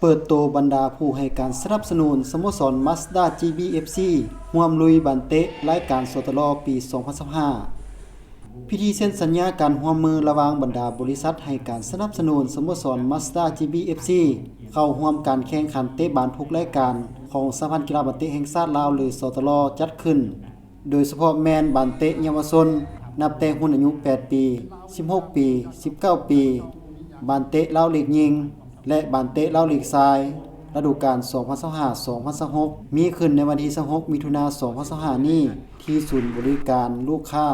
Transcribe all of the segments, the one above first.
ເປີດໂຕບັນດາຜູ້ໃຫ້ການສະໜັບສະໜູນສະໂມສອນ Mazda ຈີບີ ເອັຟຊີ ຮ່ວມລຸຍບານເຕະລາຍການ ສຕລ ປີ ສອງພັນຊາວຫ້າ. ພິທີເຊັນສັນຍາການຮ່ວມມືລະຫວ່າງບັນດາບໍລິສັດໃຫ້ການສະໜັບສະໜູນສະໂມສອນ Mazda ຈີບີ ເອັຟຊີ ເຂົ້າຮ່ວມການແຂ່ງຂັນເຕະບານທຸກລາຍການຂອງສະຫະພັນກິລາບານເຕະແຫ່ງຊາດລາວ ຫຼື ສຕລ ຈັດຂຶ້ນ. ໂດຍສະເພາະແມ່ນບານເຕະເຍົາວະຊົນ ນັບແຕ່ຮຸ່ນອາຍຸແປດປີ, ສິບຫົກປີ, ສິບເກົ້າປີ, ບານເຕະລາວລີກຍິງ ແລະ ບານເຕະລາວລີກຊາຍ ລະດູການ ສອງພັນຊາວຫ້າ ສອງພັນຊາວຫົກ ມີຂຶ້ນໃນວັນທີ ຊາວຫົກ ມິຖຸນາ ສອງພັນຊາວຫ້າ ນີ້ ທີ່ສູນບໍລິການລູກຄ້າ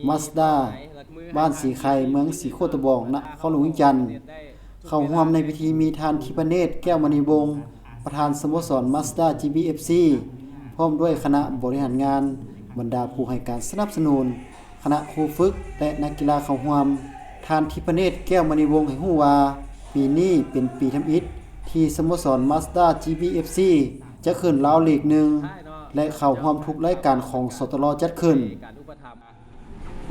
Mazda ບ້ານສີໄຄ ເມືອງສີໂຄດຕະບອງ ນະຄອນຫຼວງວຽງຈັນ. ເຂົ້າຮ່ວມໃນພິທີມີທ່ານ ທິບພະເນດ ແກ້ວມະນີວົງ ປະທານສະໂມສອນ Mazda ຈີບີ ເອັຟຊີ ພ້ອມດ້ວຍຄະນະບໍລິຫານງານ, ບັນດາຜູ້ໃຫ້ການສະໜັບສະໜູນ, ຄະນະຄູຝຶກ ແລະ ນັກກິລາເຂົ້າຮ່ວມ. ທ່ານ ທິບພະເນດ ແກ້ວມະນີວົງ ໃຫ້ຮູ້ວ່າ ປີນີ້ເປັນປີທຳອິດທີ່ສະໂມສອນ Mazda ຈີບີ ເອັຟຊີ ຈະຂຶ້ນລາວລີກໜຶ່ງ ແລະ ເຂົ້າຮ່ວມທຸກລາຍການຂອງ ສຕລ ຈັດຂຶ້ນ.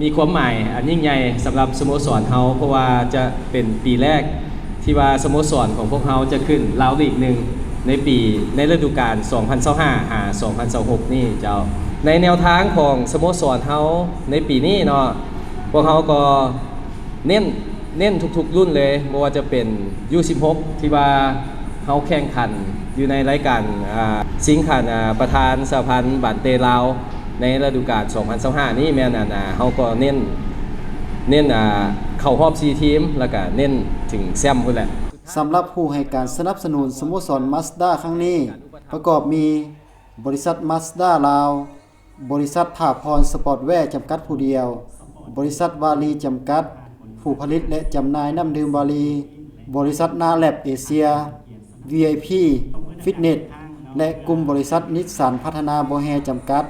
ມີຄວາມໝາຍອັນຍິ່ງໃຫຍ່ສຳລັບສະໂມສອນເຮົາ ເພາະວ່າຈະເປັນປີແລກທີ່ວ່າສະໂມສອນຂອງພວກເຮົາຈະຂຶ້ນລາວລີກໜຶ່ງໃນປີ ໃນລະດູການ ສອງພັນຊາວຫ້າ ຫາ ສອງພັນຊາວຫົກ ນີ້ເຈົ້າ. ໃນແນວທາງຂອງສະໂມສອນເຮົາໃນປີນີ້ເນາະ ພວກເຮົາກໍເນັ້ນ ເນັ້ນທຸກໆລຸ້ນເລີຍ ບໍ່ວ່າຈະເປັນ ຢູສິບຫົກ ທີ່ວ່າເຮົາແຂ່ງຂັນຢູ່ໃນລາຍການ ອ່າ ຊິງຂັນ ອ່າ ປະທານສະຫະພັນບານເຕະລາວ ໃນລະດູການ ສອງພັນຊາວຫ້າ ນີ້ແມ່ນ ອັນ ອ່າ ເຮົາກໍເນັ້ນ ເນັ້ນ ອ່າ ເຂົ້າຮອບສີ່ທີມ ແລ້ວກະເນັ້ນເຖິງແຊ້ມພຸ້ນແຫຼະ. ສຳລັບຜູ້ໃຫ້ການສະໜັບສະໜູນສະໂມສອນ Mazda ຄັ້ງນີ້ ປະກອບມີ ບໍລິສັດ Mazda ລາວ, ບໍລິສັດ ຖາພອນ ສະປອດແວ ຈຳກັດຜູ້ດຽວ, ບໍລິສັດ ວາລີ ຈຳກັດ ຜູ້ຜະລິດ ແລະ ຈຳໜ່າຍນ້ຳດື່ມວາລີ, ບໍລິສັດ ນາແລັບ ເອເຊຍ, ວີໄອພີ ຟິດເນັດ ແລະ ກຸ່ມບໍລິສັດ ນິດສັນ ພັດທະນາບໍ່ແຮ່ ຈຳກັດ.